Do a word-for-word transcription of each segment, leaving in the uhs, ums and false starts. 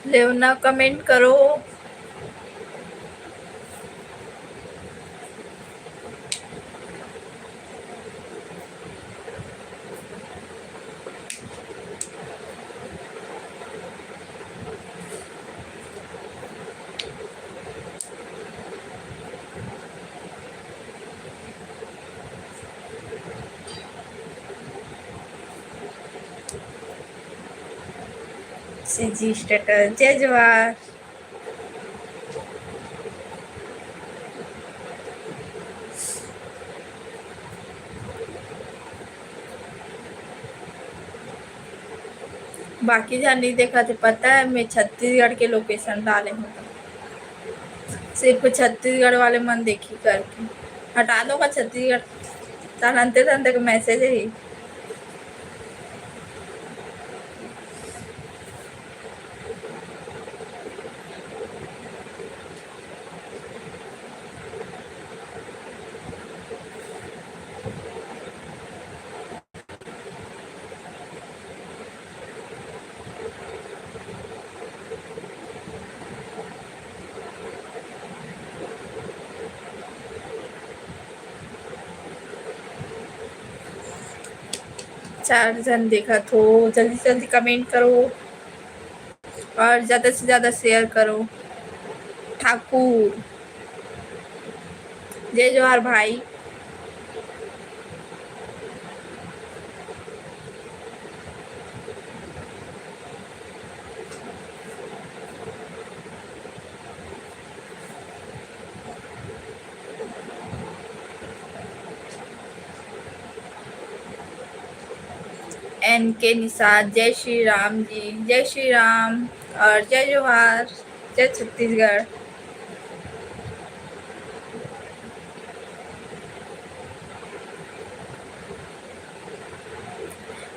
लेवना comment करो। CG status, जय जोहार। बाकी झन नइ देखत हे, पता हे, मैं छत्तीसगढ़ के location डाले हूँ, सिर्फ छत्तीसगढ़ वाले मन देखी करके। हटा दो का छत्तीसगढ़, तहन अंते तहन तक message ही। चार झन देखत हो, जल्दी जल्दी comment करो और ज्यादा से ज्यादा share करो। ठाकुर, जय जोहार भाई। एन के निषाद, जय श्री राम जी, जय श्री राम और जय जोहार, जय छत्तीसगढ़।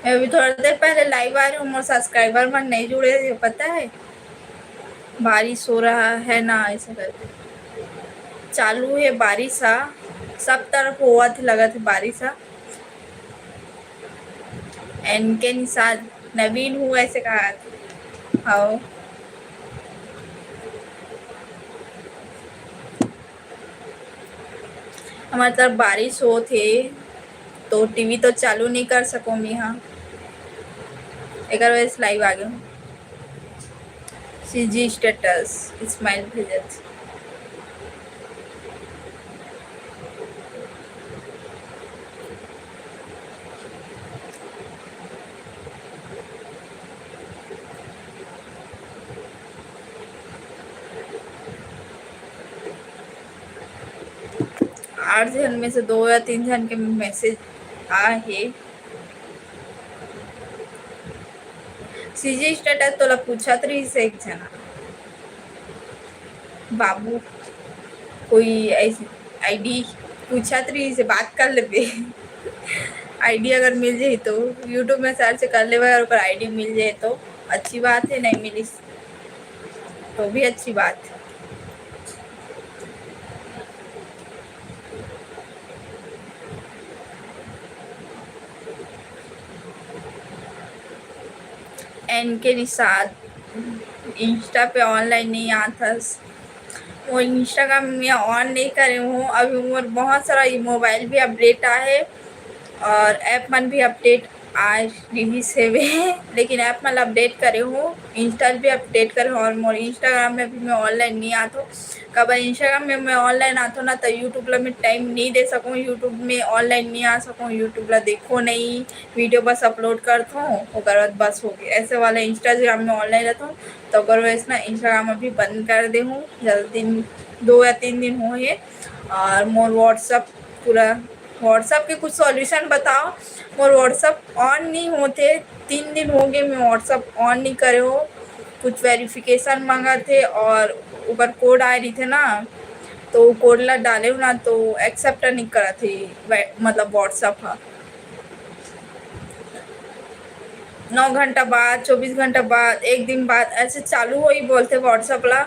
मैं अभी थोड़ा देर पहले live आ रही हूँ, मोर subscriber मन नहीं जुड़े हे, पता है, बारिश हो रहा है ना, ऐसा करके चालू है बारिश हा, सब तरफ होवत हे, लगत हे बारिश हा। एन के निषाद, नवीन हूँ ऐसे कहा। हाँ, हमर तरफ बारिश होत हे, तो टीवी तो चालू नहीं कर सको मैं हा, एकर वजह से live आ गए हूँ। सीजी status, smile भेजत। आठ झन में से दो या तीन झन के message आए हे। सीजी status तोला पूछत रहिस एक झन बाबू, कोई ऐसी आईडी पूछत रहिस, बात कर लेबे। आईडी अगर मिल जाही तो YouTube में search कर लेबे और ओकर आईडी मिल जाए तो अच्छी बात है, नहीं मिलिस तो भी अच्छी बात है। एन के निषाद, Insta पे online नहीं आथस। वो Instagram में on नहीं करे हूँ, अभी मोर बहुत सारा mobile भी update आए हे और app मन भी update आज रिहिस हेवे, लेकिन app मतलब update करे हूँ, Insta भी update करे हूँ, और मोर Instagram में भी मैं online नहीं आत हूँ। काबर Instagram में मैं online आत हूँ ना, तो YouTube ला मैं time नहीं दे सकूँ, YouTube में online नहीं आ सकूँ, YouTube ला देखो नहीं, video बस upload करत हूँ, ओकर बाद बस हो गए। ऐसे वाला Instagram में online रहता हूँ, तो अगर वैसे ना Instagram अभी बंद कर दे हूँ, ज़्यादा दिन, दो या तीन दिन हो है, और मोर WhatsApp पूरा WhatsApp के कुछ solution बताओ। मोर WhatsApp on नहीं होते, तीन दिन हो गए मैं WhatsApp on नहीं करे हो। कुछ verification मांगा थे और ऊपर code आए रही थे ना, तो code ला डाले हो ना, तो accept नहीं करा थे वे-, मतलब WhatsApp हा। नौ घंटा बाद, चौबीस घंटा बाद, एक दिन बाद ऐसे चालू होई बोलते WhatsApp ला।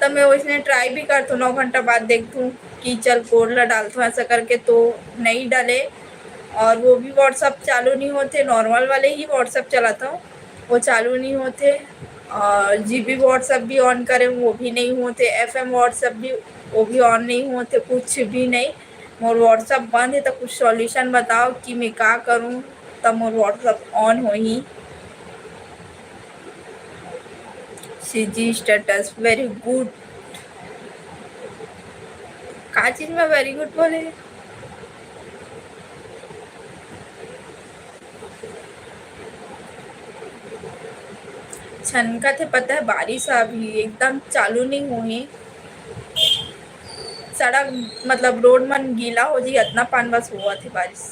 तब मैं वैसने try भी करथूँ, नौ घंटा बाद देखथूँ कि चल code ला डालथूँ ऐसा करके, तो नहीं डाले। और वो भी WhatsApp चालू नहीं होते, normal वाले ही WhatsApp चलाता हूँ, वो चालू नहीं होते। और GB WhatsApp भी on करें, वो भी नहीं होते, FM WhatsApp भी, वो भी on नहीं होते, कुछ भी नहीं। मोर WhatsApp बंद है, तो कुछ solution बताओ कि मैं का करूँ तब मोर WhatsApp on होही। CG status very good। का चीज में very good बोले? छनका थे पता है, बारिश अभी एकदम चालू नहीं हुई। सड़क मतलब road मन गीला हो जी, इतना पान बस हुआ थे बारिश।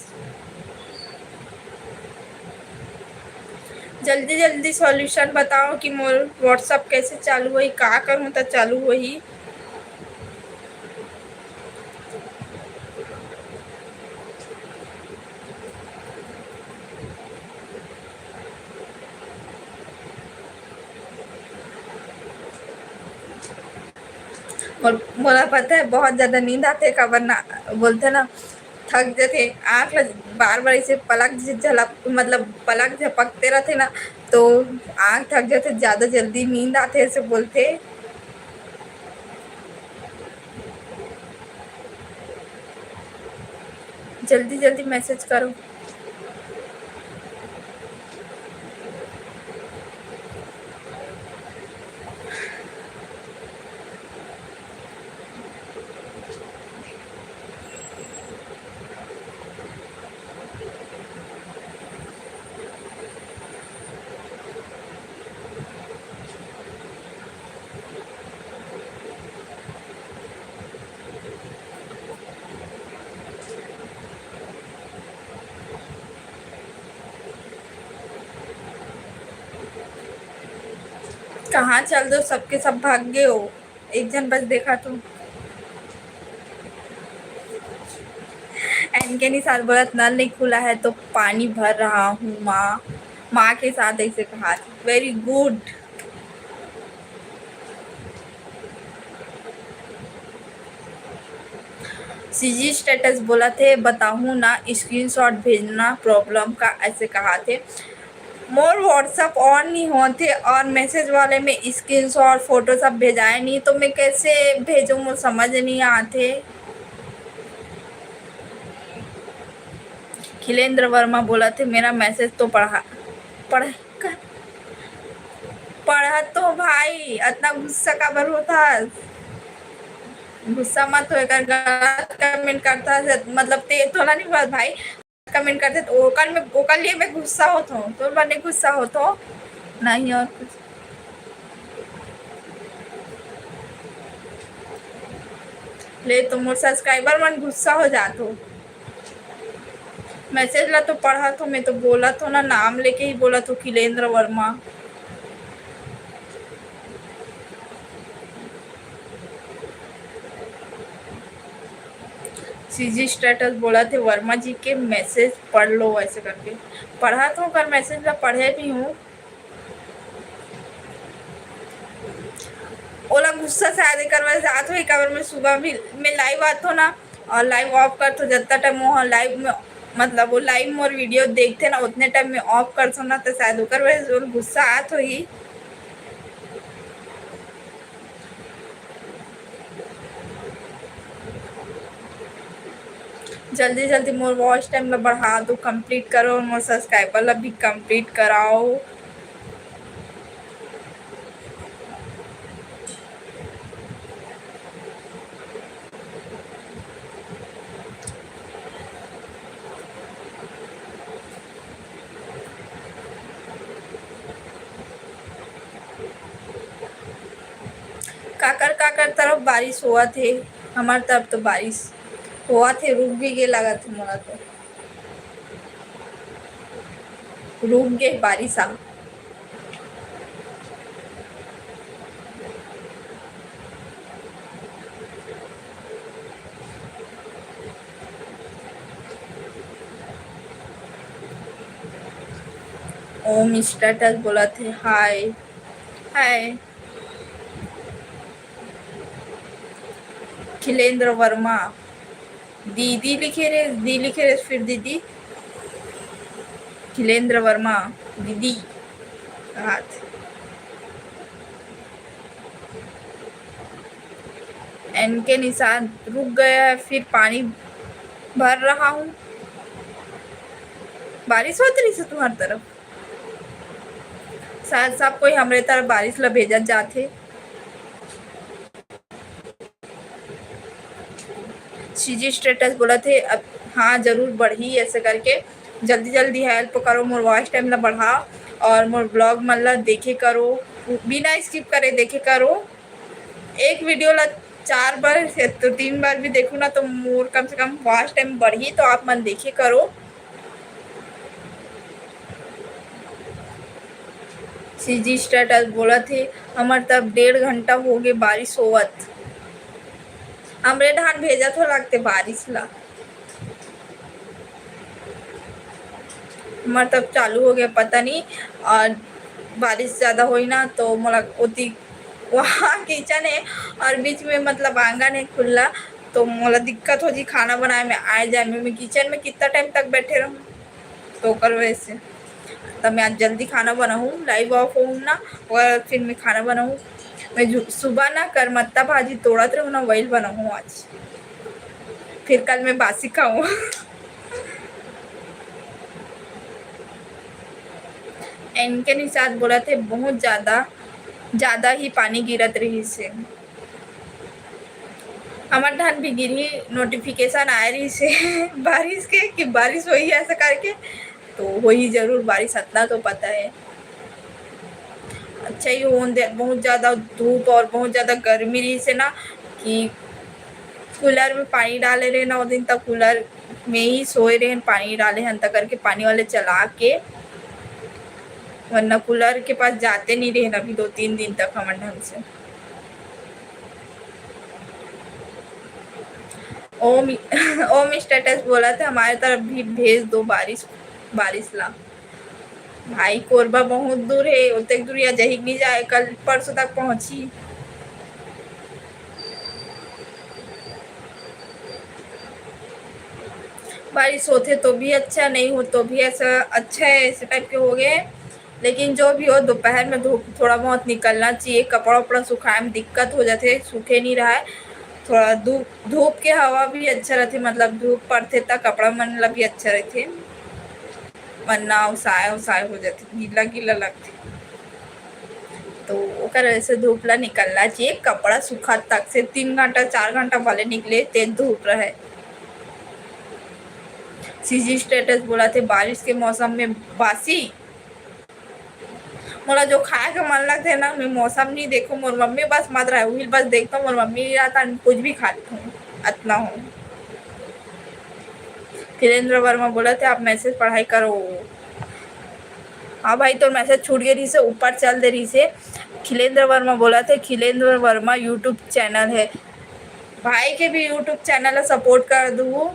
जल्दी जल्दी solution बताओ कि मोर WhatsApp कैसे चालू होही, का करूँ त चालू होही। मोर, मोला पता है बहुत ज्यादा नींद आते, काबर ना बोलते ना, थक जाते, आँख ल बार बार ऐसे पलक झ-, झलक, मतलब पलक झपकते रहते ना, तो आँख थक जाते, ज्यादा जल्दी नींद आते, ऐसे बोलते। जल्दी जल्दी message करो। कहाँ चल दो, सबके सब भाग गए हो, एक जन बस देखा तो। एनके निषाद बोलत, नल नहीं खुला है तो पानी भर रहा हूँ माँ, माँ के साथ ऐसे कहा। Very good। CG status बोला थे, बताहूँ ना, screenshot भेजना problem का, ऐसे कहा थे। मोर WhatsApp on नहीं होते और message वाले में screenshot photo सब भेजाए नहीं, तो मैं कैसे भेजूँ, मोर समझ नहीं आते। खिलेंद्र वर्मा बोला थे, मेरा message तो पढ़ा, पढ़, पढ़ा तो भाई, इतना गुस्सा काबर होता? गुस्सा मत हो, एकर गलत comment करता है, मतलब ते तोला नहीं बात भाई, comment करते तो ओकर में, ओकर लिए मैं गुस्सा होत हूँ, तो बने गुस्सा होत हो नहीं और कुछ। ले तो मोर subscriber मन गुस्सा हो जात हो। Message ला तो पढ़त हो, मैं तो बोलत हो ना, नाम लेके ही बोलत हो, खिलेंद्र वर्मा। CG status बोला थे, वर्मा जी के message पढ़ लो, ऐसे करके पढ़ा तो कर, message ला पढ़े भी हूँ। ओला गुस्सा शायद एकर वजह से आत होही, काबर मैं सुबह भी मैं live आत हो ना, और live off करत हो, जतना time वो live में, मतलब वो live मोर video देखते ना, उतने time में off करत हो ना, तो शायद ओकर वजह से ओला गुस्सा आत होही। जल्दी जल्दी मोर वॉच टाइम ला बढ़ा दो, कंप्लीट करो, और मोर सब्सक्राइबर ला भी कंप्लीट कराओ। काकर काकर तरफ बारिश होवत हे, हमर तरफ तो बारिश होवत हे, रुक भी गे लागत हे मोला तो। रुक गे बारिश आ। ओम स्टेटस बोलत हे, हाय, हाय। खिलेंद्र वर्मा, दीदी लिखे रे, दी लिखे रे, फिर दीदी। खिलेंद्र वर्मा, दीदी। हाथ। एन के निशान रुक गया है, फिर पानी भर रहा हूँ। बारिश होत रहिस हे तुम्हार तरफ? शायद सब कोई हमरे तरफ बारिश ला भेजत जात हे। सीजी स्टेटस बोलत हे, अब हाँ, जरूर बढ़ही, ऐसे करके जल्दी जल्दी हेल्प करो, मोर वॉच टाइम ला बढ़ा और मोर ब्लॉग मन ला देखे करो, बिना स्किप करे देखे करो। एक वीडियो ला चार बार या तो तीन बार भी देखो ना, तो मोर कम से कम वॉच टाइम बढ़ही, तो आप मन देखे करो। सीजी स्टेटस बोलत हे, हमर तब डेढ़ घंटा हो गे बारिश होवत। हमरे धान भेजत हो लगते बारिश ला। हमर तब चालू हो गया, पता नहीं, और बारिश ज्यादा होई ना तो मोला ओती वहाँ किचन है और बीच में मतलब आंगन है खुला, तो मोला दिक्कत हो जी खाना बनाए में, आए जाए में। मैं किचन में कितना टाइम तक बैठे रहूँ, तो ओकर वजह से तब मैं आज जल्दी खाना बनाऊँ, लाइव ऑफ हूँ ना, और फिर मैं खाना बनाऊँ। मैं जु-, सुबह ना करमत्ता भाजी तोड़त रहूँ ना, वही बनाऊँ आज, फिर कल मैं बासी खाऊँ। एनके निषाद बोलत हे, बहुत ज्यादा, ज्यादा ही पानी गिरत रहिस हे। हमर धान भी गिरही, नोटिफिकेशन आए रहिस हे बारिश के कि बारिश होही ऐसा करके, तो होही जरूर बारिश, अतना तो पता है। अच्छा ही होन दे, बहुत ज्यादा धूप और बहुत ज्यादा गर्मी रहिस हे ना कि कूलर में पानी डाले रहे ना, वो दिन तक कूलर में ही सोए रहे, पानी डाले हन त करके पानी वाले चला के, वरना कूलर के पास जाते नहीं रहे अभी दो तीन दिन तक हमन ढंग से। ओम, ओम स्टेटस बोलत हे, हमारे तरफ भी भेज दो बारिश, बारिश ला। भाई, कोरबा बहुत दूर है, ओतेक दूर या जही नहीं जाए, कल परसों तक पहुंची। बारिश होथे तो भी अच्छा, नहीं हो तो भी ऐसा अच्छा है, ऐसे टाइप के हो गए। लेकिन जो भी हो, दोपहर में धूप थोड़ा बहुत निकलना चाहिए। कपड़ा उपड़ा सुखाए में दिक्कत हो जाथे, सूखे नहीं रहा है। थोड़ा धूप, धूप के हवा भी अच्छा रहथे, मतलब धूप पड़थे त कपड़ा मन ला भी अच्छा रहथे, वरना ओसाए ओसाए हो जाथे, गीला गीला लगथे। तो ओकर वजह से धूप ला निकलना चाहिए, कपड़ा सूखा तक से तीन घंटा चार घंटा भले निकले, तेज धूप रहे। सीजी स्टेटस बोलत हे, बारिश के मौसम में बासी। मोला जो खाए के मन लगथे ना, मैं मौसम नहीं देखो, मोर मम्मी बस मत रहे, वही बस देखता हूँ, मोर मम्मी नहीं रहता, कुछ भी खा लेता हूँ, अतना हो। खिलेंद्र वर्मा बोलत हे, आप मैसेज पढ़ाई करो। हाँ भाई, तोर मैसेज छूट गए रहिस हे, ऊपर चल दे रहिस हे। खिलेंद्र वर्मा बोलत हे, खिलेंद्र वर्मा YouTube चैनल है, भाई के भी YouTube चैनल ला सपोर्ट कर दू,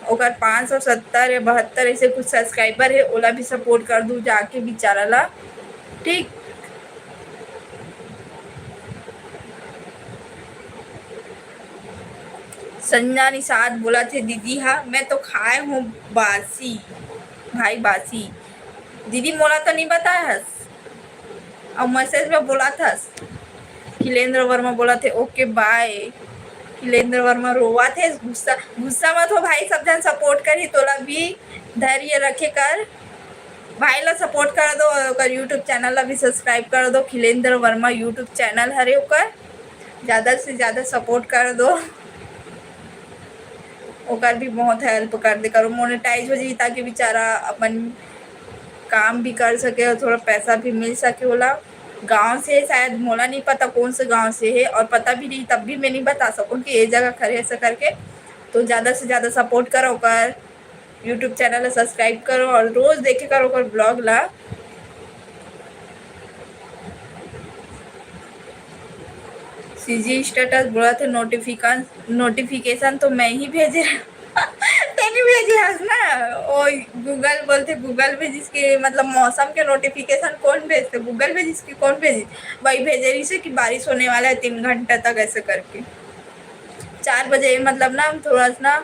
ओकर पाँच सौ सत्तर या बहत्तर ऐसे कुछ सब्सक्राइबर है, ओला भी सपोर्ट कर दू जाके बेचारा ला, ठीक। संजना निषाद बोलत हे, दीदी हा, मैं तो खाए हूँ बासी, भाई बासी। दीदी मोला तो नहीं बताए हस, अउ मैसेज में बोलत हस। खिलेंद्र वर्मा बोलत हे, ओके बाय। खिलेंद्र वर्मा रोवत हे, गुस्सा, गुस्सा मत हो भाई, सब झन support करही तोला भी, धैर्य रखे कर, भाई ला support कर दो और ओकर YouTube channel ला भी subscribe कर दो। खिलेंद्र वर्मा YouTube channel हरे ओकर, ज्यादा से ज्यादा support कर दो, ओकर भी बहुत help कर दे करो, monetize हो जाही ताकि बेचारा अपन काम भी कर सके और थोड़ा पैसा भी मिल सके ओला। गांव से हे शायद, मोला नहीं पता कौन से गांव से हे और पता भी नहीं, तब भी मैं नहीं बता सकूँ कि ये जगह खरे ऐसा करके। तो ज्यादा से ज्यादा support करो ओकर, YouTube channel ला subscribe करो और रोज देखे करो ओकर vlog ला। CG status बोलत हे, notification, notification तो मैं ही भेजे। तें नहीं भेजे हस ना, ओ Google बोलथे, Google भेजिस के, मतलब मौसम के notification कौन भेजथे? Google भेजिस के कौन भेजिस? वही भेजे रहिसे कि बारिश होने वाला है तीन घंटा तक, ऐसे करके। चार बजे मतलब ना थोड़ा सा ना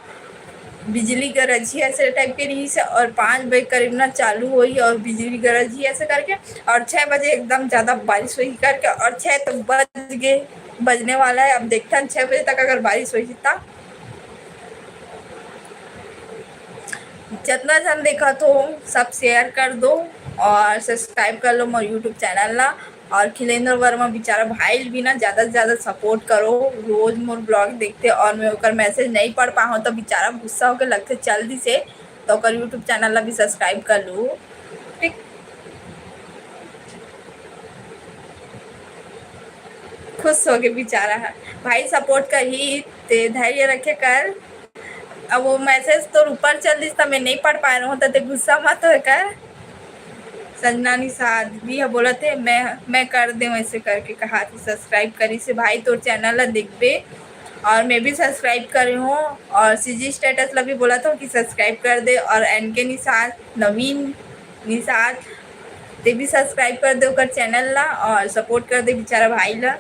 बिजली गरजही ऐसे type के रहिसे और पाँच बजे करीब ना चालू होही और बिजली गरजही ऐसे करके, और छः बजे एकदम ज्यादा बारिश होही करके, और छः तो बज गे, बजने वाला है। अब देखथन छः बजे तक अगर बारिश होही त। जितना जन देखत हो सब share कर दो और subscribe कर लो मोर YouTube channel ला। और खिलेंद्र वर्मा बेचारा भाई भी ना ज्यादा से ज्यादा support करो, रोज मोर vlog देखथे और मैं ओकर message नहीं पढ़ पाहूँ तो बेचारा गुस्सा होके लगथे चल दिसे, तो ओकर YouTube channel ला भी subscribe कर लू, ठीक। खुश होगे बेचारा ह भाई, support करही ते धैर्य रखे कर। अब वो message तोर ऊपर चल दिस त मैं नहीं पढ़ पाए रहूँ, त ते गुस्सा मत होए कर। संजना निषाद भी ह बोलत हे, मैं, मैं कर देव ऐसे करके कहा थी, subscribe करिसे भाई, तोर channel ला देखबे और मैं भी subscribe करे हूँ। और CG status ला भी बोलत हूँ कि subscribe कर दे, और NK निषाद, नवीन निषाद, ते भी subscribe कर दे ओकर channel ला और support कर दे बेचारा भाई ला।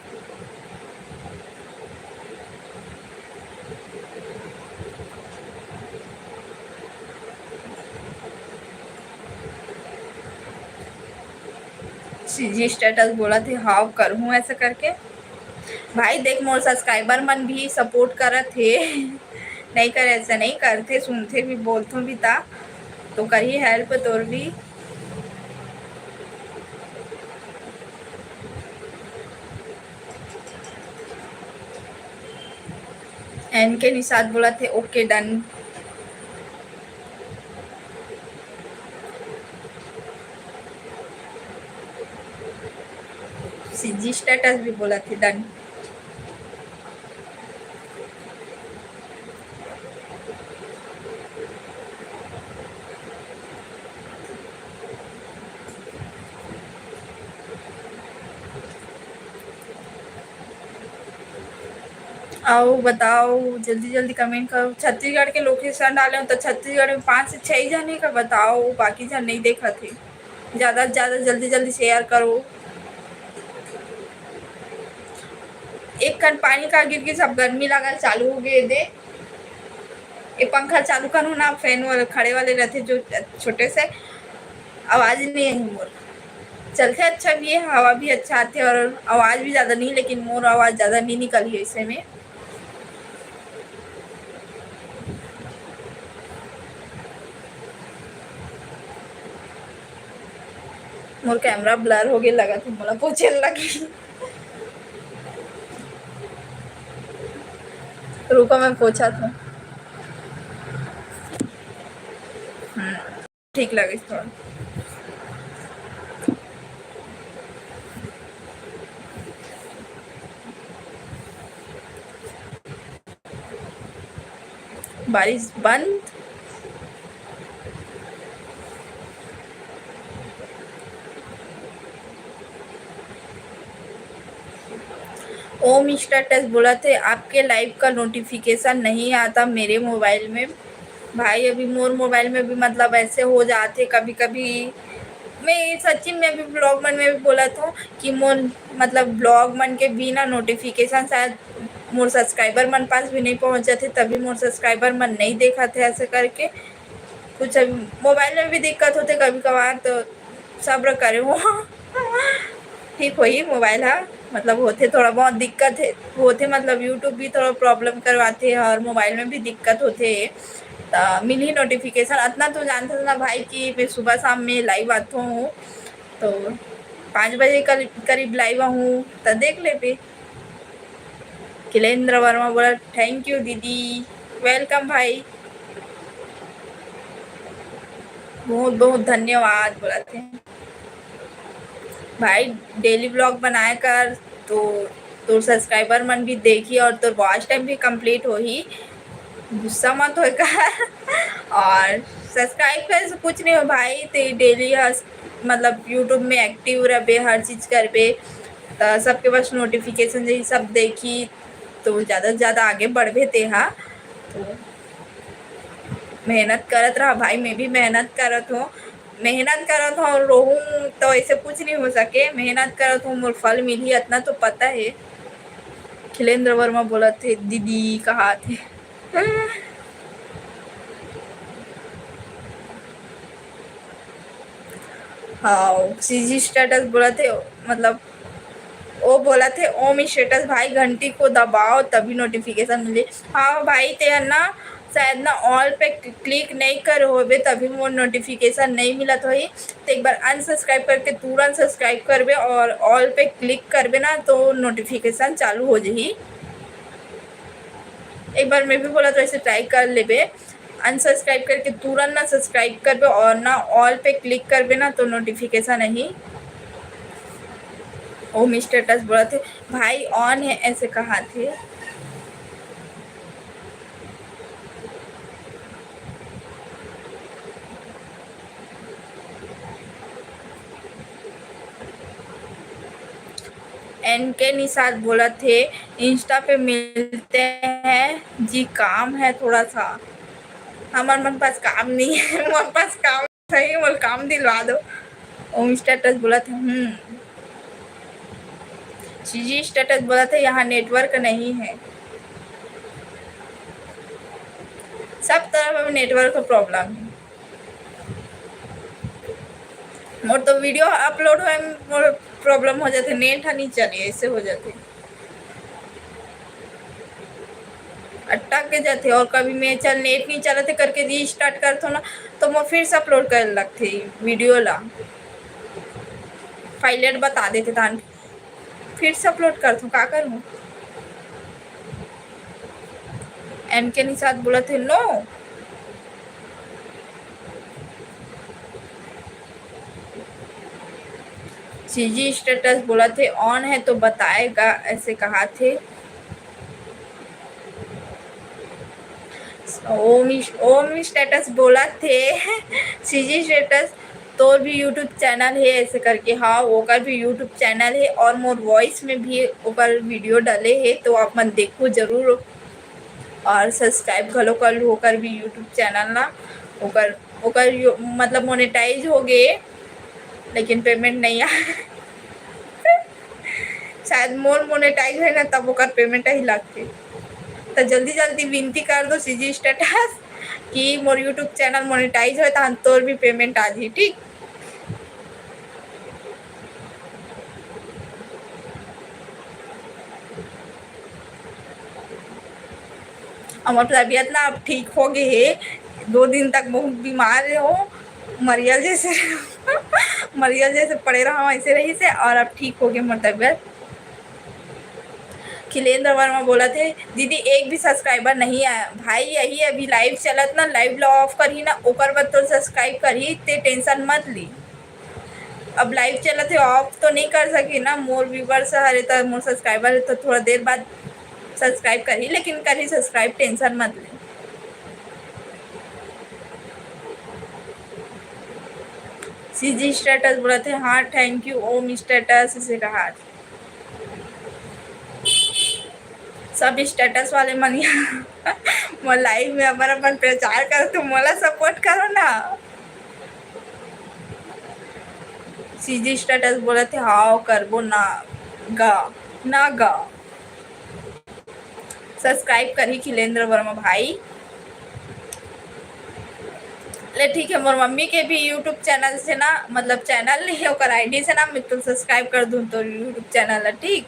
CG status बोलत हे, हाव करहूँ ऐसे करके। भाई देख, मोर subscriber मन भी support करत हे, नहीं करे ऐसे नहीं करथे, सुनथे भी, बोलथों भी ता, तो करही help तोर भी। NK निषाद बोलत हे, OK, done। CG status भी बोलत हे, done। अउ बताओ, जल्दी जल्दी comment करो। छत्तीसगढ़ के location डाले हो तो छत्तीसगढ़ में पाँच से छह जने का बताओ, बाकी जन नहीं देखत हे। ज्यादा से ज्यादा जल्दी जल्दी share करो। एक कन पानी का गिर के सब गर्मी लगा चालू हो गए दे। ये पंखा चालू करो ना, fan वाले खड़े वाले रहते जो छोटे से, आवाज नहीं आई मोर। चलथे अच्छा भी है, हवा भी अच्छा आथे और आवाज भी ज्यादा नहीं, लेकिन मोर आवाज ज्यादा नहीं निकली है इसे में। मोर camera blur हो गया, लगा था मोला पोछे लगी। रुको, मैं पोछा था। हम्म, ठीक लगे थोड़ा। बारिश बंद। ओम स्टेटस बोलत हे, आपके live का notification नहीं आता मेरे मोबाइल में। भाई, अभी मोर मोबाइल में भी, मतलब, ऐसे हो जाते कभी-कभी। मैं सच्ची में अभी vlog मन में भी बोलत हूँ कि मोर, मतलब, vlog मन के बिना notification शायद मोर subscriber मन पास भी नहीं पहुँचत हे, तभी मोर subscriber मन नहीं देखत हे ऐसे करके। कुछ अभी मोबाइल में भी दिक्कत होते कभी कभार, तो सब्र करे हो। ठीक होही मोबाइल हा, मतलब होथे, थोड़ा बहुत दिक्कत हे, होथे, मतलब YouTube भी थोड़ा problem करवाथे और mobile में भी दिक्कत होथे। त मिलही notification। अतना तो जानथस ना भाई कि मैं सुबह शाम में live आथों हूँ, तो पाँच बजे कल-, करीब live आहूँ, त देख लेबे। खिलेंद्र वर्मा बोला, "Thank you दीदी।" Welcome भाई, बहुत बहुत धन्यवाद बोलथे। भाई daily vlog बनाए कर, तो तोर subscriber मन भी देखही और तोर watch time भी complete होही। गुस्सा मत होए कर। और subscribe करे से कुछ नहीं हो भाई, ते daily हस-, मतलब YouTube में active रहबे, हर चीज करबे, त सबके पास notification जही सब देखही, तो ज्यादा से ज्यादा आगे बढ़बे तेहा। तो मेहनत करत रहा भाई, मैं भी मेहनत करत हूँ, मेहनत करत हूँ, रोहूँ तो ऐसे कुछ नहीं हो सके। मेहनत करत हूँ, मोर फल मिलही, अतना तो पता है। खिलेंद्र वर्मा बोलथे, "दीदी कहाथे।" हाँ, CG status बोलथे, मतलब, वो बोलथे, "ओम status भाई, घंटी को दबाओ, तभी notification मिले।" हाँ भाई, ते ह ना, शायद ना, all पे click नहीं करे होबे, तभी मोर notification नहीं मिलत होही। तो एक बार unsubscribe करके तुरंत subscribe करबे और all पे click करबे ना, तो notification चालू हो जाही। एक बार मैं भी बोला, तो ऐसे try कर लेबे। Unsubscribe करके तुरंत ना subscribe करबे और ना all पे click करबे ना, तो notification नहीं। ओम status बोलथे, "भाई on है," ऐसे कहाथे। एन के निषाद बोलथे, "Insta पे मिलते हैं जी, काम है थोड़ा सा।" हमर मन पास काम नहीं है, मोर पास काम सही, मोर काम दिलवा दो। ओम status बोलथे, हम्म। CG status बोलथे, "यहाँ network नहीं है।" सब तरफ अब network problem है। मोर तो video upload होए, मोर problem हो जाथे, net ह नहीं चले, ऐसे हो जाथे, अटक के जाथे। और कभी मैं चल net नहीं चलत हे करके restart करथों ना, तो मोर फिर से upload करे लगथे video ला, file बता देथे तान। फिर से upload करथों, का करूँ? एन के निषाद बोलथे, "No।" CG status बोलथे, "On है तो बताएगा," ऐसे कहाथे। ओम, ओम status बोलथे, CG status, "तोर भी YouTube channel है?" ऐसे करके। हाँ, ओकर भी YouTube channel है और मोर voice में भी ओकर video डले है, तो आप मन देखो जरूर। और subscribe घलो कर लू ओकर भी YouTube channel ला। ओकर, ओकर यो-, मतलब monetize हो गे, लेकिन payment नहीं आ। शायद मोर monetize होए ना, तब ओकर payment ही लगथे। तो जल्दी जल्दी विनती कर दो CG status कि मोर YouTube channel monetize होए, तहन तोर भी payment आ जाही, ठीक? हमर तबीयत ना अब ठीक हो गई है। दो दिन तक बहुत बीमार हो, मरियल जैसे मरियल जैसे पड़े रहा, ऐसे रही से, और अब ठीक हो गई मोर तबीयत। खिलेंद्र वर्मा बोलथे, "दीदी, एक भी subscriber नहीं आया।" भाई, यही अभी live चलत ना, live ला off करही ना, ओकर बाद तो subscribe करही, ते tension मत ली। अब live चलत हे, off तो नहीं कर सकी ना, मोर viewers हरे त मोर subscriber हे, तो थोड़ा देर बाद subscribe करही, लेकिन करही subscribe, tension मत ले। CG status बोलथे, "हाँ, thank you, ओम status," इसे कहा। सब status वाले मन यहाँ मोर live में अपन अपन प्रचार कर, तुम मोला support करो ना। CG status बोलथे, "हाव करबो ना गा, ना गा।" Subscribe करही खिलेंद्र वर्मा भाई। ले ठीक है, मोर मम्मी के भी YouTube channel से ना, मतलब channel नहीं है, ओकर ID से ना मैं तो subscribe कर दूँ तोर YouTube channel ला, ठीक?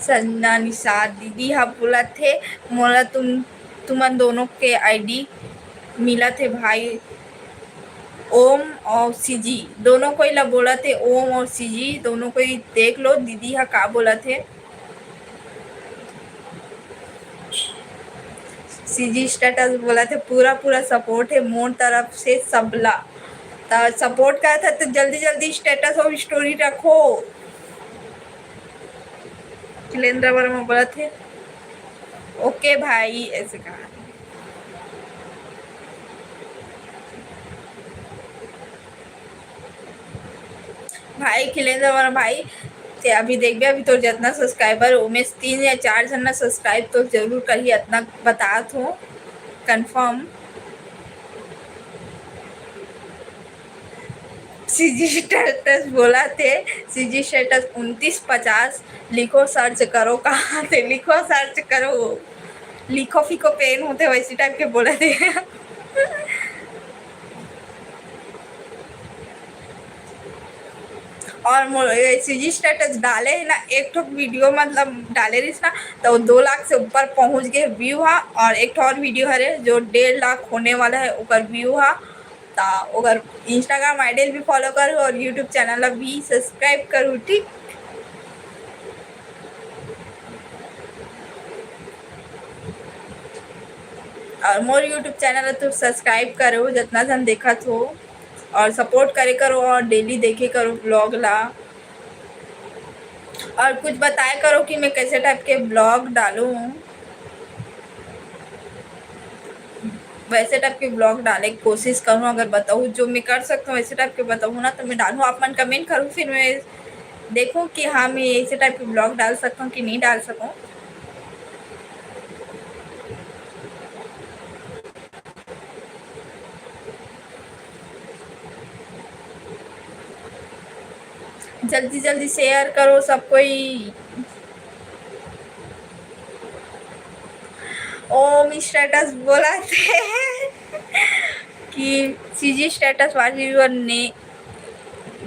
संजना निषाद दीदी ह बोलत हे, मोला तुम, तुमन दोनों के आईडी मिलत हे भाई। ओम और सीजी दोनों कोई ला बोलत हे, ओम और सीजी दोनों कोई देख लो दीदी ह का बोलत हे। सीजी स्टेटस बोलत हे, पूरा पूरा सपोर्ट हे मोर तरफ से सबला। त सपोर्ट करत हे त जल्दी जल्दी स्टेटस और स्टोरी रखो। खिलेंद्र वर्मा बोलत हे, ओके भाई, ऐसे कहा। भाई खिलेंद्र वर्मा भाई, ते अभी देखबे, अभी तोर जतना सब्सक्राइबर, उमे से तीन या चार झन ना सब्सक्राइब तो जरूर करही, अतना बतात हो कंफर्म। सीजी स्टेटस बोलत हे, सीजी स्टेटस उनतीस पचास लिखो, सर्च करो, कहाँ से लिखो, सर्च करो, लिखो फिको पेन होथे वैसी टाइप के बोलत हे। और मोर सीजी स्टेटस डाले हे ना, एक ठो वीडियो मतलब डाले रहिस ना, तो दो लाख से ऊपर पहुंच गए व्यू हा। और एक ठो और वीडियो हरे जो डेढ़ लाख होने वाला है, ओकर व्यू हा। ता ओकर Instagram आईडी भी फॉलो करू और YouTube चैनल भी सब्सक्राइब करू, ठीक? और मोर YouTube चैनल तो सब्सक्राइब करो, जितना जन देखत हो, और सपोर्ट करे करो और डेली देखे करो ब्लॉग ला। और कुछ बताए करो कि मैं कैसे टाइप के ब्लॉग डालूं, वैसे टाइप के ब्लॉग डाले की कोशिश करूँ। अगर बताऊँ जो मैं कर सकता हूँ वैसे टाइप के बताऊँ ना तो मैं डालूँ। आप मन कमेंट करूँ, फिर मैं देखूँ कि हाँ मैं ऐसे टाइप के ब्लॉग डाल सकता हूँ कि नहीं डाल सकूँ। जल्दी जल्दी शेयर करो सब कोई। ओम स्टेटस बोलत हे कि CG status, what is your name,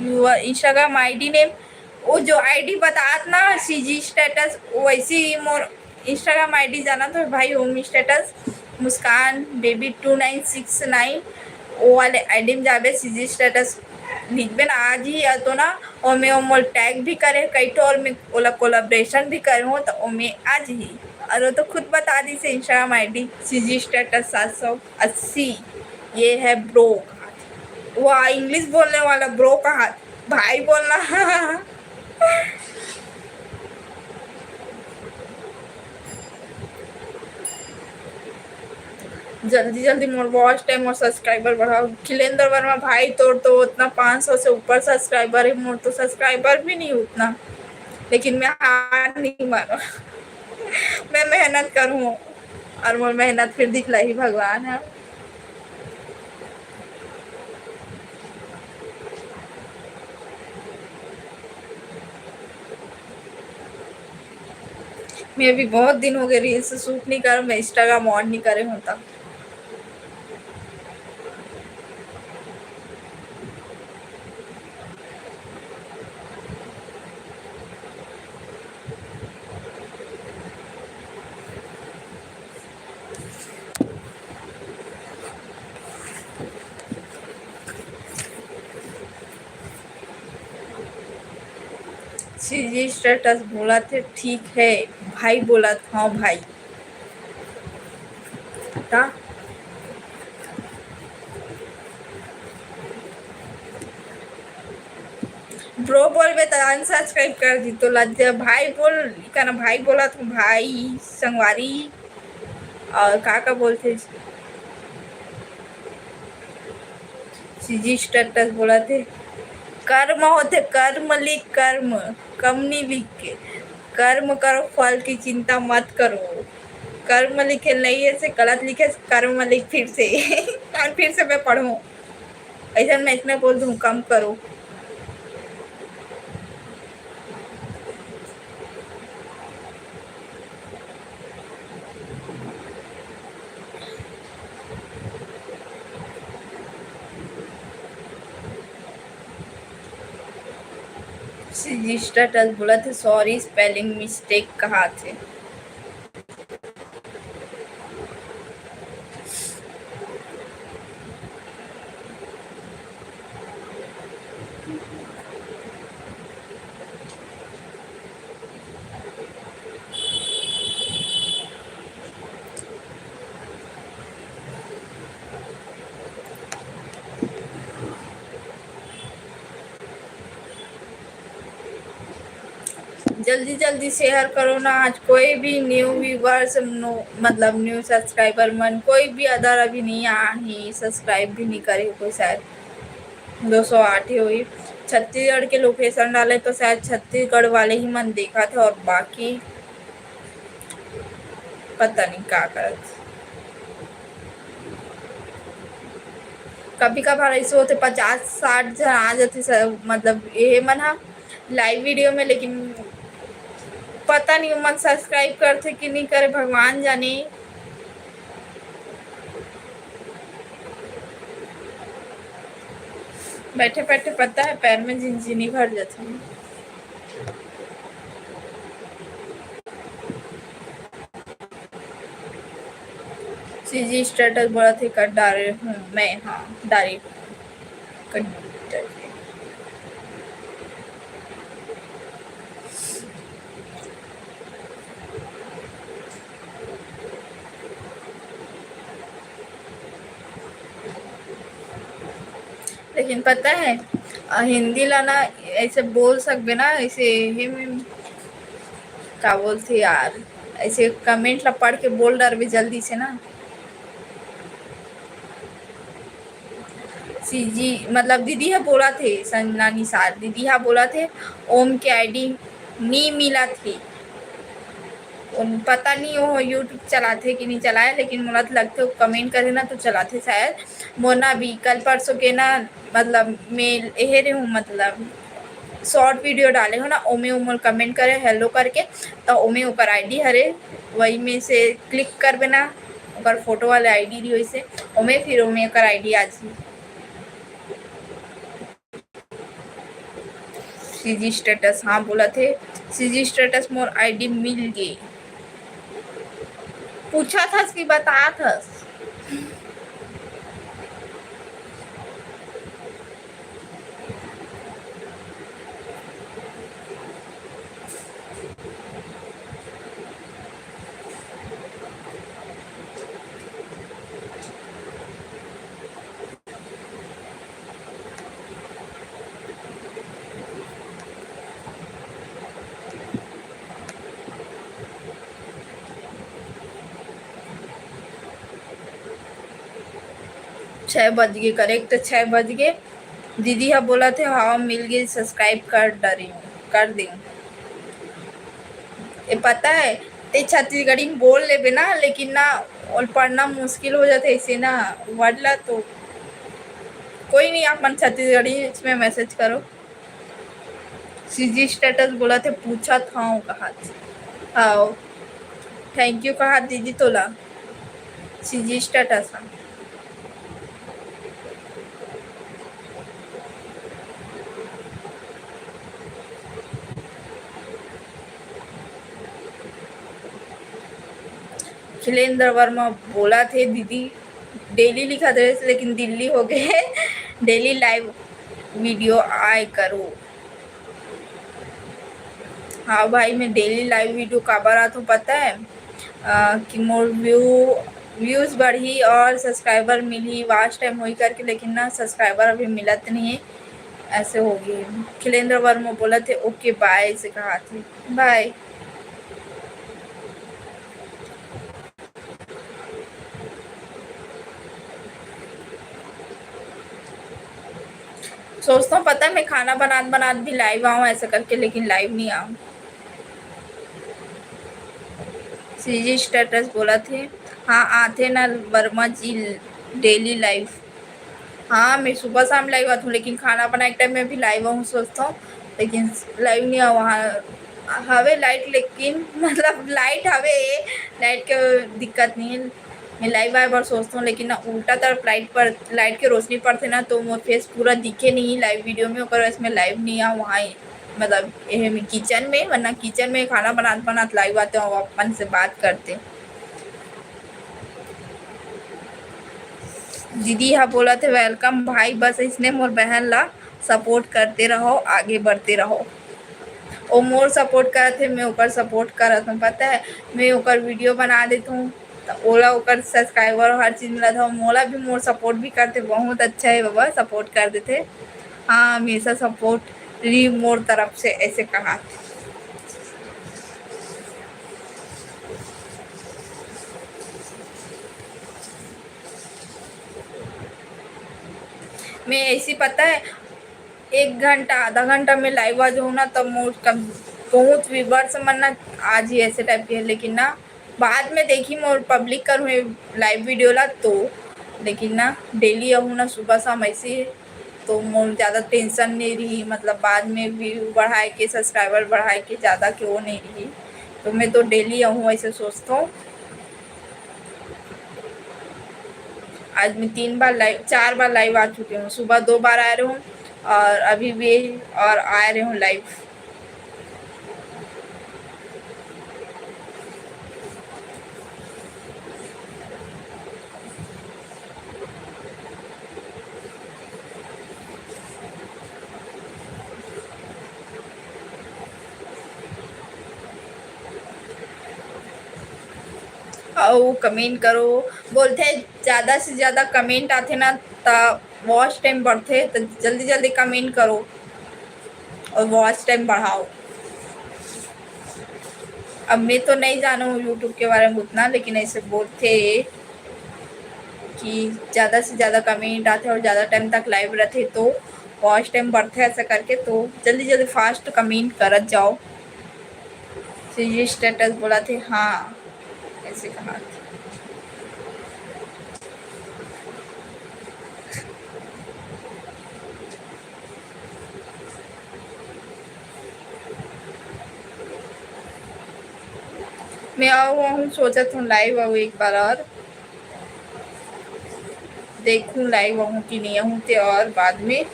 your Instagram ID name. वो जो आईडी बतात ना सीजी स्टेटस, वैसी ही मोर Instagram आईडी जाना तो भाई, Om status Muskan baby two nine six nine, वो वाले आईडी में जाबे, सीजी स्टेटस लिखबे ना, आज ही या तो ना, और मैं ओमोल टैग भी करे कई ठो, और मैं ओला कोलाब्रेशन भी करे हूँ, तो ओमे आज ही। और वो तो खुद बता दी से Instagram आईडी सीजी स्टेटस सात सौ अस्सी, ये है ब्रो का हाथ। वाह, इंग्लिश बोलने वाला ब्रो का हाथ, भाई बोलना। जल्दी जल्दी मोर वॉच टाइम और सब्सक्राइबर बढ़ाओ। खिलेंद्र वर्मा भाई, तोर तो उतना पाँच सौ से ऊपर सब्सक्राइबर है, मोर तो सब्सक्राइबर भी नहीं उतना, लेकिन मैं हार नहीं मानो। मैं मेहनत करूँ और मोर मेहनत फिर दिखलाही भगवान है। मैं अभी बहुत दिन हो गए रील्स शूट नहीं कर, मैं Instagram ऑन नहीं करे होता। सीजी स्टेटस बोलत हे, ठीक है भाई बोलत, हाँ भाई। ता ब्रो बोलबे त अनसब्सक्राइब कर दी तो लज्जा। भाई बोल, का ना भाई बोलत हूँ, भाई संगवारी। और का का बोलथे, सीजी स्टेटस बोलत हे, कर्म होथे, कर्म लिख, कर्म, कम नहीं लिख के, कर्म करो, फल की चिंता मत करो। कर्म लिखे नहीं है से गलत लिखे, कर्म लिख फिर से। और फिर से मैं पढ़ूँ, ऐसा मैं इसमें बोल दूँ, कम करो। सीजी स्टेटस बोलत हे, "सॉरी, स्पेलिंग मिस्टेक" कहाथे। जल्दी जल्दी शेयर करो ना, आज कोई भी न्यू व्यूअर्स, मतलब न्यू सब्सक्राइबर मन, कोई भी अदर अभी नहीं आया है, सब्सक्राइब भी नहीं करे कोई, शायद दो सौ आठ ही हुई। छत्तीसगढ़ के लोकेशन डाले तो शायद छत्तीसगढ़ वाले ही मन देखा था और बाकी पता नहीं का करत। कभी कभार ऐसे होते पचास साठ झन आ जाते, मतलब ये मन हा लाइव वीडियो में, लेकिन पता नहीं उमन सब्सक्राइब करथे कि नहीं करे, भगवान जाने। बैठे बैठे पता है पैर में झिनझिनी भर जाती है। सीजी स्टेटस बोलत हे, "कर डारे हूँ मैं, हाँ, डारे हूँ, कर डारे।" लेकिन पता है, अ, हिंदी ला ना ऐसे बोल सकबे ना, ऐसे हे में का बोलथे यार, ऐसे कमेंट ला पढ़ के बोल डरबे जल्दी से ना। सीजी, मतलब दीदी ह बोलत हे, संजना निषाद दीदी ह बोलत हे, ओम के आईडी नी मिलत हे। ओन पता नहीं वो YouTube चलाथे कि नहीं चलाए, लेकिन मोला तो लगथे वो कमेंट करे ना तो चलाथे शायद। मोर ना अभी कल परसों के ना, मतलब मैं एहे रे हूँ, मतलब शॉर्ट वीडियो डाले हो ना, ओमे वो मोर कमेंट करे हेलो करके, तो ओमे ओकर आईडी हरे, वही में से क्लिक करबे ना, ओकर फोटो वाले आईडी रही वैसे, ओमे फिर ओमे ओकर आईडी आ जाही। सीजी स्टेटस, हाँ बोलत हे, सीजी स्टेटस मोर आईडी मिल गे। पूछत हस कि बतात हस? छः बज गे, करेक्ट छः बज गे। दीदी ह बोलत हे, "हाँ, मिल गे, सब्सक्राइब कर डरी हूँ, कर दी हूँ।" ये पता है, ते छत्तीसगढ़ी में बोल लेबे ना, लेकिन ना, और पढ़ना मुश्किल हो जाता है इसे ना, वर्ड ला तो। कोई नहीं, आप मन छत्तीसगढ़ी में मैसेज करो। सीजी स्टेटस बोलत हे, "पूछत हव" कहात। हाँ, थैंक यू कहात दीदी तोला। सीजी स्टेटस हा। खिलेंद्र वर्मा बोलत हे, "दीदी डेली लिखत रहे, लेकिन दिल्ली हो गए, डेली लाइव वीडियो आए करो।" हाँ भाई, मैं डेली लाइव वीडियो काबर आत हूँ पता है? अ, कि मोर व्यू, व्यूज बढ़ी और सब्सक्राइबर मिली, वॉच टाइम होई करके, लेकिन ना सब्सक्राइबर अभी मिलत नहीं है, ऐसे हो गए। खिलेंद्र वर्मा बोलत हे, "ओके बाय" से कहात हे, बाय। सोचता हूँ, पता है, मैं खाना बनात बनात भी लाइव आऊँ ऐसा करके, लेकिन लाइव नहीं आऊँ। सीजी स्टेटस बोलत हे, हाँ, आथे ना वर्मा जी डेली लाइव। हाँ, मैं सुबह शाम लाइव आत हूँ, लेकिन खाना बनाए के टाइम में भी लाइव आऊँ सोचता हूँ, लेकिन लाइव नहीं आऊँ। वहाँ हवे लाइट, लेकिन मतलब लाइट हवे, लाइट के दिक्कत नहीं है। मैं लाइव आए बर सोचता हूँ, लेकिन ना उल्टा तरफ लाइट पर, लाइट के रोशनी पड़थे ना, तो मोर फेस पूरा दिखे नहीं लाइव वीडियो में, ओकर वजह से मैं लाइव नहीं आऊँ। वहाँ मतलब ये में किचन में, वरना किचन में खाना बनात बनात लाइव आते हो, अपन से बात करते। दीदी हा बोलत हे, "Welcome भाई, बस इसने मोर बहन ला सपोर्ट करते रहो, आगे बढ़ते रहो।" वो मोर सपोर्ट करत हे, मैं ओकर सपोर्ट करत हूँ। पता है, मैं ओकर वीडियो बना देत हूँ, त ओला ओकर सब्सक्राइबर हर चीज मिलत हव। मोला भी मोर सपोर्ट भी करते, बहुत अच्छा है बाबा, सपोर्ट कर देते। हाँ, हमेशा सपोर्ट रही मोर तरफ से, ऐसे कहा। मैं ऐसी, पता है, एक घंटा, आधा घंटा में लाइव आ जाऊँ ना, तब मोर कम, बहुत व्यूवर्स मन ना आज ही ऐसे टाइप के है, लेकिन ना, बाद में देखी मोर पब्लिक करूँ लाइव वीडियो ला तो, लेकिन ना, डेली आहूँ ना, सुबह शाम ऐसे ही, तो मोर ज़्यादा टेंशन नहीं रही, मतलब बाद में व्यू बढ़ाए के, सब्सक्राइबर बढ़ाए के ज़्यादा के वो नहीं रही, तो मैं तो डेली आहूँ, ऐसे सोचता हूँ। आज मैं तीन बार लाइव, चार बार लाइव आ चुके हूँ। सुबह दो बार आए रहे हूँ और अभी भी और आए रहे हूँ लाइव। अउ कमेंट करो, बोलथे ज्यादा से ज्यादा कमेंट आथे ना, त वॉच टाइम बढ़थे, त जल्दी जल्दी कमेंट करो और वॉच टाइम बढ़ाओ। अब मैं तो नहीं जानू YouTube के बारे में उतना, लेकिन ऐसे बोलथे कि ज्यादा से ज्यादा कमेंट आथे और ज्यादा टाइम तक लाइव रहथे तो वॉच टाइम बढ़थे, ऐसा करके। तो जल्दी जल्दी फास्ट कमेंट करत जाओ। सीजी स्टेटस बोलथे, हाँ, ऐसे कहा। मैं आऊ, आहूँ सोचत हूँ लाइव आऊ एक बार और देखूँ लाइव आहूँ कि नहीं आहूँ, ते और बाद में।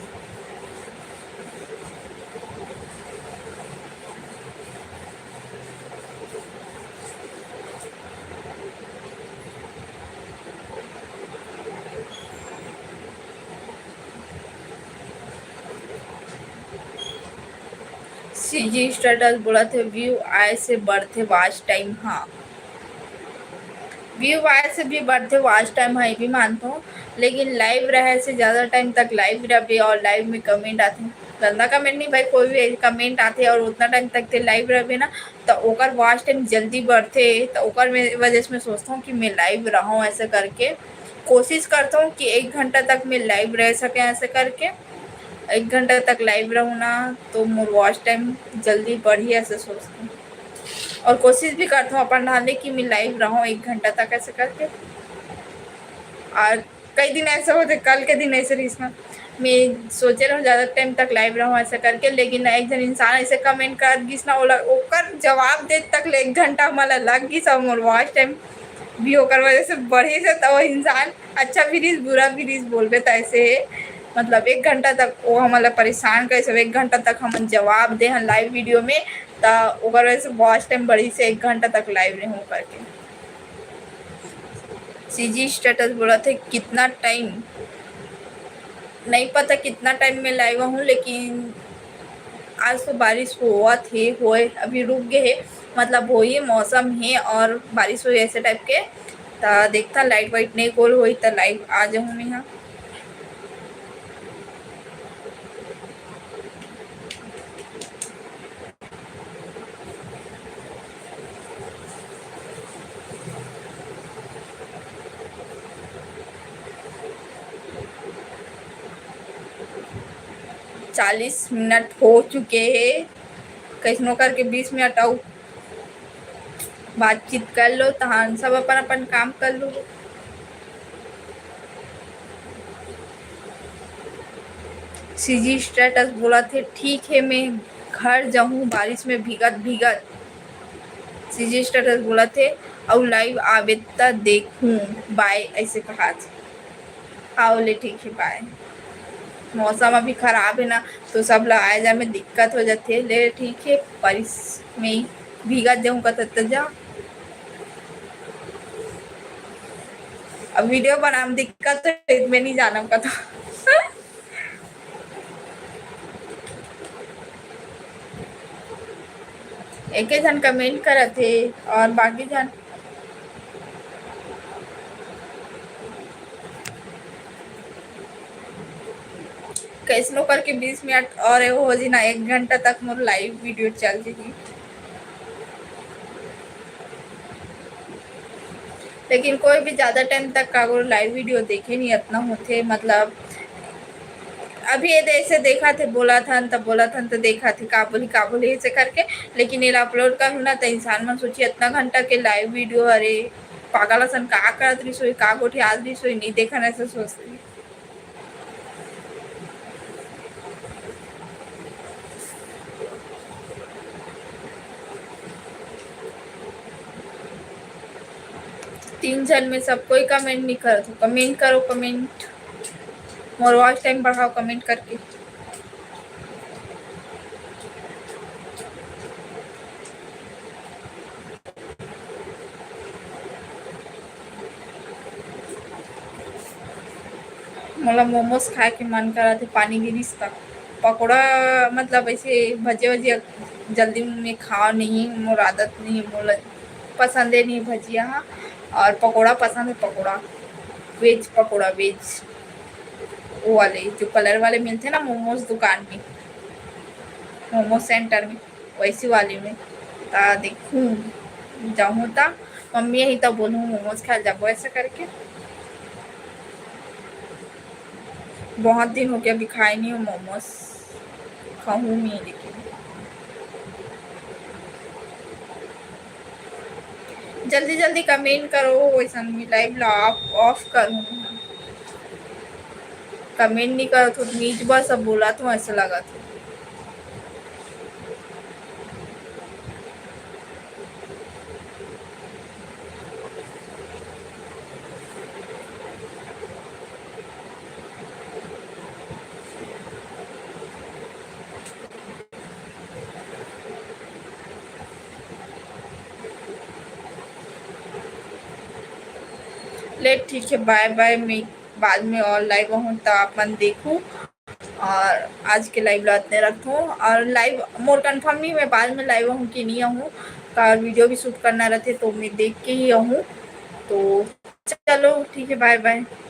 सीजी स्टेटस बोलथे, व्यू आए से बढ़थे वॉच टाइम। हाँ, व्यू आए से भी बढ़थे वॉच टाइम, हाँ, ये भी मानथों, लेकिन लाइव रहे से ज्यादा टाइम तक लाइव रहबे और लाइव में कमेंट आथे, गंदा कमेंट नहीं भाई, कोई भी कमेंट आथे और उतना टाइम तक ते लाइव रहबे ना, त ओकर वॉच टाइम जल्दी बढ़थे। त ओकर में, वजह से मैं सोचथों कि मैं लाइव रहूँ, ऐसे करके कोशिश करथों कि एक घंटा तक मैं लाइव रह सके, ऐसे करके एक घंटा तक लाइव रहूँ ना, तो मोर वॉच टाइम जल्दी बढ़ी, ऐसे सोचथों। और कोशिश भी करथों अपन ढाले कि मैं लाइव रहूँ एक घंटा तक, ऐसे करके। और कई दिन ऐसे होथे, कल के दिन ऐसे रहिस ना, मैं सोचे रहूँ ज्यादा टाइम तक लाइव रहूँ ऐसा करके, लेकिन एक झन इंसान ऐसे कमेंट कर गिस ना, ओला, ओकर जवाब दे तक ले एक घंटा हमला लग गिस, और मोर वॉच टाइम भी ओकर वजह से बढ़िस हे। तो वो इंसान अच्छा भी रहिस, बुरा भी रहिस, बोलबे त ऐसे हे, मतलब एक घंटा तक वो हमला परेशान करे, सब एक घंटा तक हमन जवाब दे हन लाइव वीडियो में, त ओकर वजह से वॉच टाइम बढ़िस हे, एक घंटा तक लाइव रहूँ करके। सीजी स्टेटस बोलथे, कितना टाइम, नहीं पता कितना टाइम में लाइव हूँ, लेकिन आज तो बारिश होवत हे, होए, अभी रुक गए हे, मतलब होई मौसम हे और बारिश होई ऐसे टाइप के। त देखता, लाइट वाइट नहीं गोल होई त लाइव आ जाऊँ मैं यहाँ। चालीस मिनट हो चुके हैं, कैसनो करके बीस मिनट अउ बातचीत कर लो, तहान सब अपन अपन काम कर लो। सीजी स्टेटस बोलथे, ठीक है, मैं घर जाहूँ बारिश में भीगत भीगत। सीजी स्टेटस बोलथे, अउ लाइव आबे त देखूँ, बाय, ऐसे कहा। हाँ, बोले, ठीक है, बाय। मौसम अभी खराब हे ना, तो सब ला आए जाए में दिक्कत हो जाथे। ले ठीक हे, बारिश में भीगत जाहूं कथस त जा। अब video बनाए में दिक्कत तो, मैं नहीं जानम कथस। एके झन comment करत हे और बाकी झन कैसनो करके बीस मिनट और हो जी ना, एक घंटा तक मोर live video चल जी। लेकिन कोई भी ज्यादा time तक काकरो live video देखे नहीं, अतना होथे, मतलब अभी ये ऐसे देखत हे, बोलत हन त बोलत हन त देखत हे का बोली का बोली ऐसे करके। लेकिन एला upload करहूं ना त इंसान मन सोची अतना घंटा के live video, अरे पागल असन का करत रहिस होही, का गोठियात रहिस होही, नहीं देखन ऐसे सोचथे। तीन झन में सब कोई comment नहीं करत हो, comment करो, comment, मोर watch time बढ़ाओ comment करके। मोला momos खाए के मन करत हे, पानी गिरिस त। पकोड़ा, मतलब ऐसे भजिया वजिया जल्दी में खाओ नहीं, मोर आदत नहीं, मोला पसंदे नहीं भजिया हा। और पकोड़ा पसंद हे, पकोड़ा, veg पकोड़ा, veg, वो वाले जो colour वाले मिलथे ना momos दुकान में, momos centre में, वैसी वाली में। त देखूं, जाहूं त मम्मी यही त बोलूं, momos खाए जाबो ऐसे करके। बहुत दिन हो गया अभी खाए नहीं हूं momos, खाहूं मैं, लेकिन जल्दी जल्दी comment करो, वैसन मैं live ला off, off करूं। Comment नहीं करत हो, नीच बस अब बोलत हो ऐसा लगत हो। ले ठीक है, bye bye, मैं बाद में और live आहूं त आप मन देखू। और आज के live ला अतने रखथों। और live मोर confirm नहीं, मैं बाद में live आहूं कि नहीं आहूं, का video भी shoot करना रहथे तो मैं देख के ही आहूं। तो चलो ठीक है, bye bye।